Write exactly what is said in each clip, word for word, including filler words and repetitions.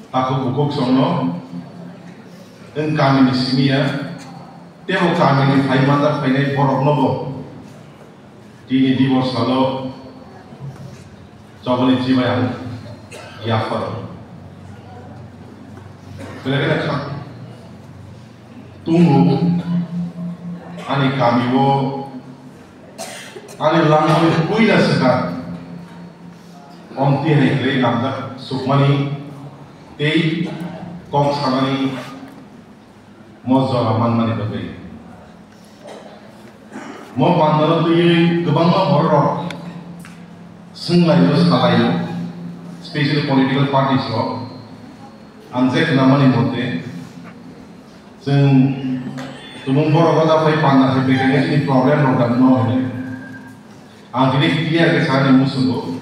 Takhuk bukhuk songno, nwng kamini simi ya, tebo kamini phai manjak phainai borokno bo tini dibor salo choboni chibai ang yapharo. Belai kheno kha-, tungo ani kamio ani langmani puila swkang omti hai kwrwi namjak sukmani tei kok sanani mo jora manmani bagwi. Mo pandano twiwi kwbangma bororok swnglaio, salaio, specially political parties rok. Ang je khnamani mote, chwng tumung borok o da phai panda hai bekerni chini problem rok da no hwnwi. Ang tini clear khe sani musungo.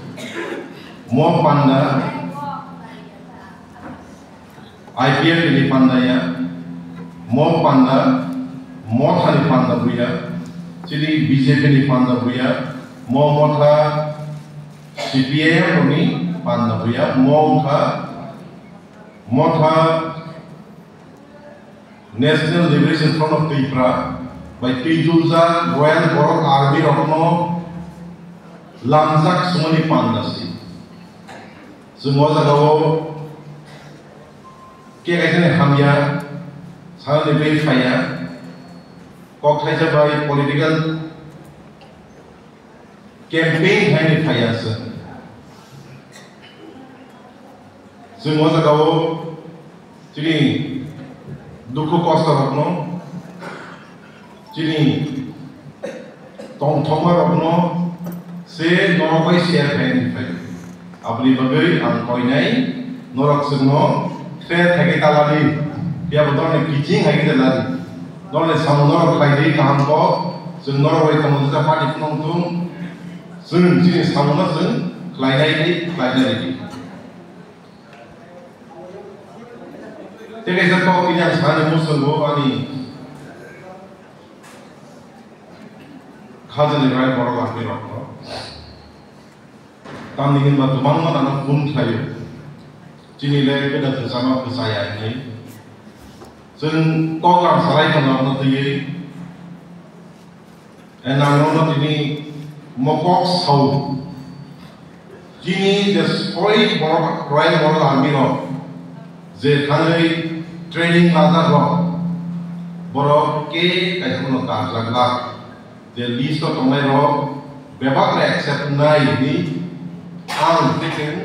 Mo panda I P F ni panda ya, mo panda, Motha ni panda buya, chini B J P ni panda buya, mo Motha C P I M ni panda buya, mo wngkha Motha National Liberation Front of Tripura bai twijlujak Royal Borok Army rokno lamjak sumani panda si. Chwng o jagao khe kaisa ni hamya sanani bai phaiya, kok thaisa bai political campaign haini phaiya se. Chwng o jagao chini dukhu kosto rokno, chini tongthokma rokno se norok bai share khaini phai. Aboni bagwi ang koinai norok chwngno khe thagwi taladi, phiya bo norokni kiching hai khe taladi. Norokni samung norok khlai di kaham kok, chwng norok bai tongo jesa party phunuk thung, chwng chini samungno chwng khlainai di, khlainai di. Tei kaisa kok tini ang sanani muchungo ani khajani bai borok lampi rokno. Tamni hinba kwbangma nano phone khlaio. Chini le kwda kwchama kwchaya hinwi. Chwng kok ang salai tongo abno twiwi. E nangno tini mokok sao. Chini je soi borok Royal Borok Army rok je thangwi training lajak rok, borok ke kaisa no karjak lak. Je list o tongnai rok bebak no accept nai hwnwi ang tei chwng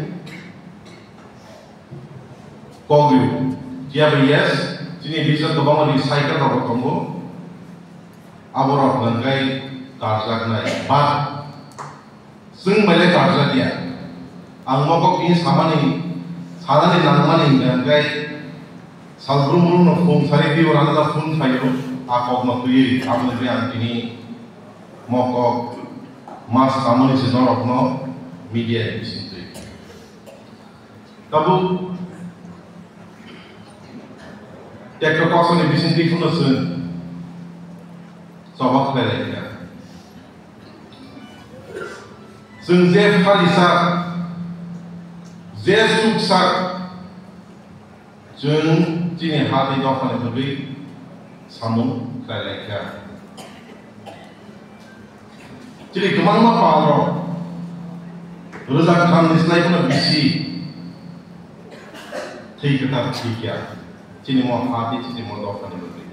kok rio. Phiya bo yes, chini list o kwbangma recycle rok tongo. Abo rok hwnkhai karjak nai. But chwng bai le karjak ya. Ang mokok tini samani, sanani nangmani hwnkhai sal brum brum no phung sari twi o rana da phung khaio, a kok no twiwi aboni bagwi ang tini mokok mas samani se norokno media ni bising twi. Tabuk tekto koksani bising twi phano chwng choba khlai lai kha. Chwng je phari sak, je suk sak, chwng chini ha tei dophani bagwi samung khlai lai kha. Chini kwbangma pal rok rwchaptham ni slai phano bisi thwi kwthar thwi kha. Chini mo ha tei chini mo dophani bagwi.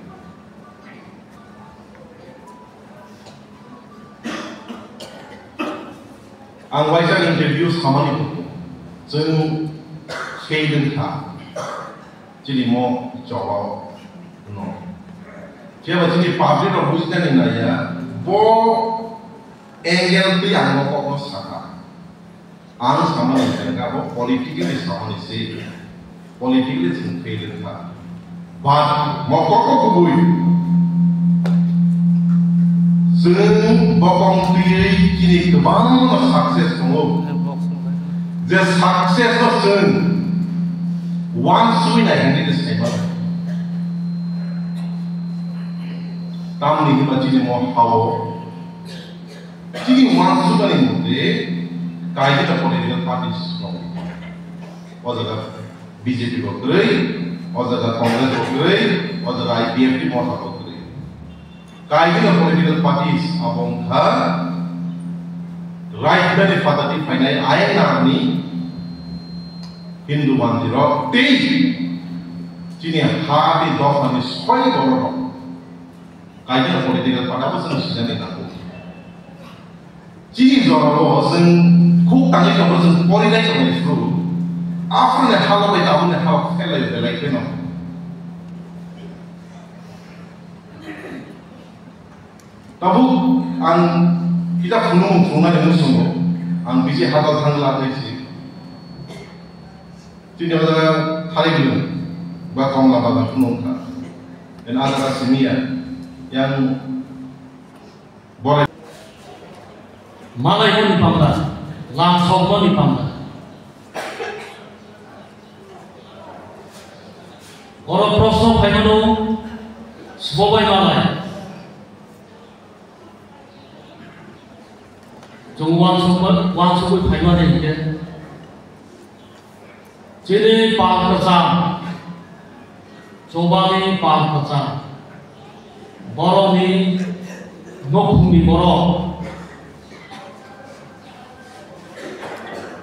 Ang waisa interview samani tongo. Chwng fail wngkha. Chini mo jobao no. Phiya ba chini public rok bujinani naiya, bo angle twi ang bo kokno sakha. Ang samani hwnkha bo politically samani se. Politically chwng fail wngkha. But mo kok kubui. Chwng bokong twiwi chini kwbangma success tongo. Je success no chwng uansugwi nai hwnwi se saimano. Tamni hwnba chini mo hao chini uansugani motwe kaisa political parties tongo. O jaga B J P bo kwrwi, o jaga Congress bo kwrwi, o jaga I P F T Motha bo kwrwi. Kaisa political parties abo wngkha rajdhani phatani phainai ayang narokni Hindu mandirok tei chini ha tei dophani soi bororok. Kaisa political party abo chwng sinani nango. Chini jorao chwng khuk tangwi tongo, chwng porinai tongo phuru. Aphuru ni halo bai tabuk ni halo khelai belai kheno. Tabuk ang kita phunukmung phunuknani muchungo ang bisi hata thangla tei si. Chini o jaga Thariglwng ba Komla Bagan phunuk kha. Eno a jaga simi ya. Yang Malai mani panda, lam sok mani panda. Oro proshno phaimano, sbobai malai. Chwng uansukma-, uansugwi phaimani hinkhe. Chini pal kwcham, chobani pal kwcham, borokni nokhungni borok,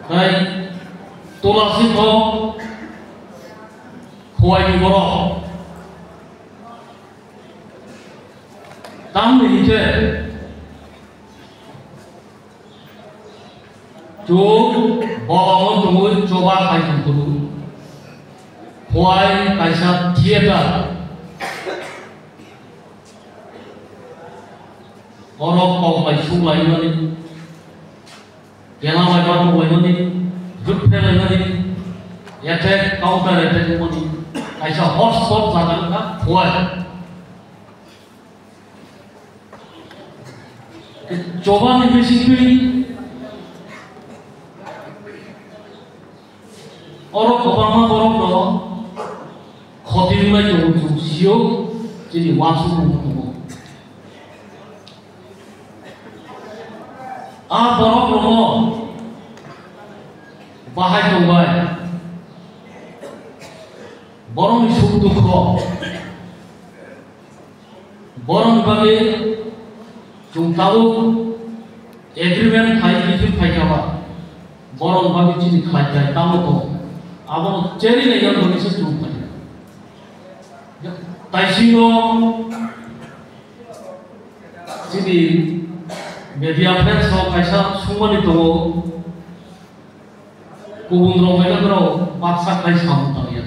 tei tulasi thok khuaini borok. Tamni hinkhe Chwng bolongno tongwi choba khai tongphuru, khuai kaisa theater. Oro kok bai suk laimani, kena bai bathok laimani, jut phelaimani, attack, counter attack wngmani kaisa hotspot jaga wngkha khuai. Chobani bisingtwi oro kwbangma borokno khoti wngnai tongo, chwng sio, chini uansukmung tongo. A borokrokno bahai tongbai, borokni suk dukho, borokni bagwi chwng tabuk agreement khai kiphil phaikha ba, borokni bagwi chini khlai khlai tamo tongo, abono cherwi naina bagwi se chwng phaikha. Taisingo chini media friends rok kaisa sungmani tongo, kubun rok bai no borok baksa khai samung tangya.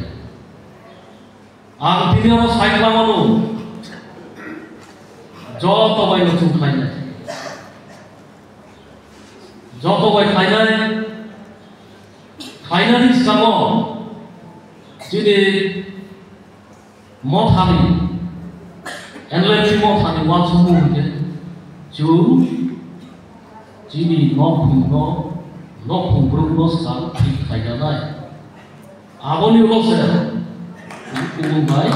Ang tini oro sai khlai mano, joto bai no chwng khlainai, joto bai khlainai, khlainani swkango chini mothani, N L F T mothani uansukmung hinkhe chwng chini nokhungno, nokhung brumno swkang thik khlainanai. Aboni ulo se kubun bai,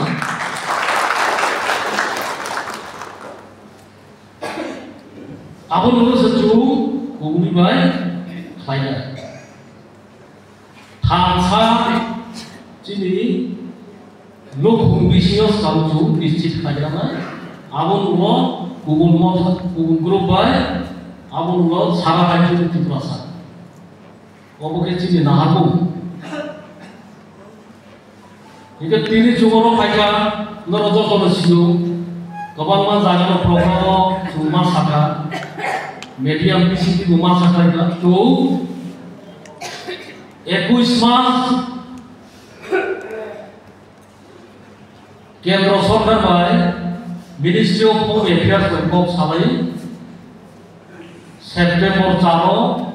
aboni ulo se chwng kubuni bai khlainai. Thansa chini nokhung bisingo swkang chwng nischit khlainanai. Aboni ulo kubun motha, kubun group bai, aboni ulo sara hai chwng Tiprasa. Obo khe chini naharmung. Hinkhe tini chwng oro phaikha, norok jotono sio, kwbangma jagano program o chwng ma sakha, media bisingtwi bo ma sakha, chwng ekush mas Kendra Sorkar bai Ministry of Home Affairs bai kok salai September charo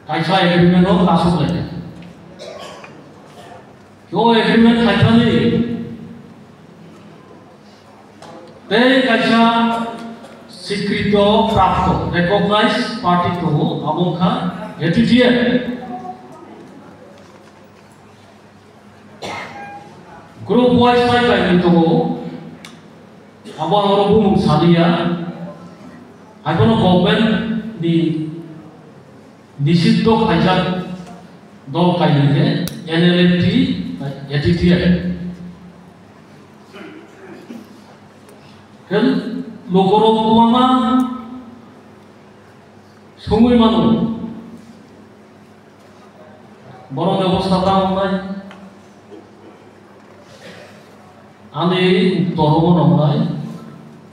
kaisa agreement o kasuk lai. O agreement khaithani tei kaisa swikrito prapto, recognized party tongo, abo wngkha A T T F. Group wise pai kainwi tongo, abo ang oro bumung saliya. Haiphano government ni nisiddo khaijak dol kainwi khe N L F T, T F. Khe lukurok kwbangma songwi mano. Borokni obostha tamo wngnai? Ani uttor obo wngnai,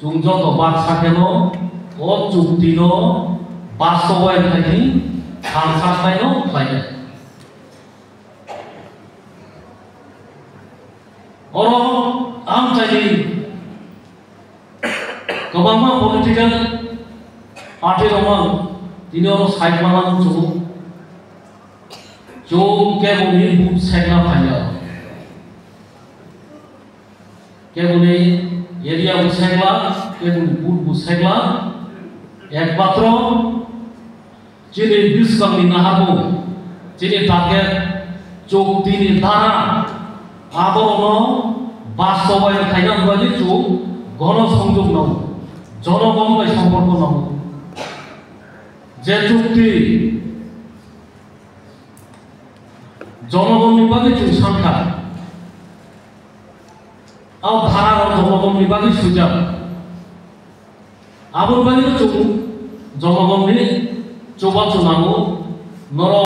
chwng joto baksa kheno o chuktino bastobayon khaidi thansa khlaino khlainai. Oro amchaini kwbangma political party rokno tini oro side mana chwng, chwng keboni vote segna phaiya, keboni area bo segla, keboni vote bo segla, ekmatro chini bwskangni naharmung, chini target, chuktini dara, aborokno bastobayon khaina bagwi chwng gono songjog nango, jonogon bai somporko nango. Je chukti jonogonni bagwi chwng sankha, o dara rok jonogonni bagwi swijak. Aboni bagwino chwng jonogonni chubachu nango, norok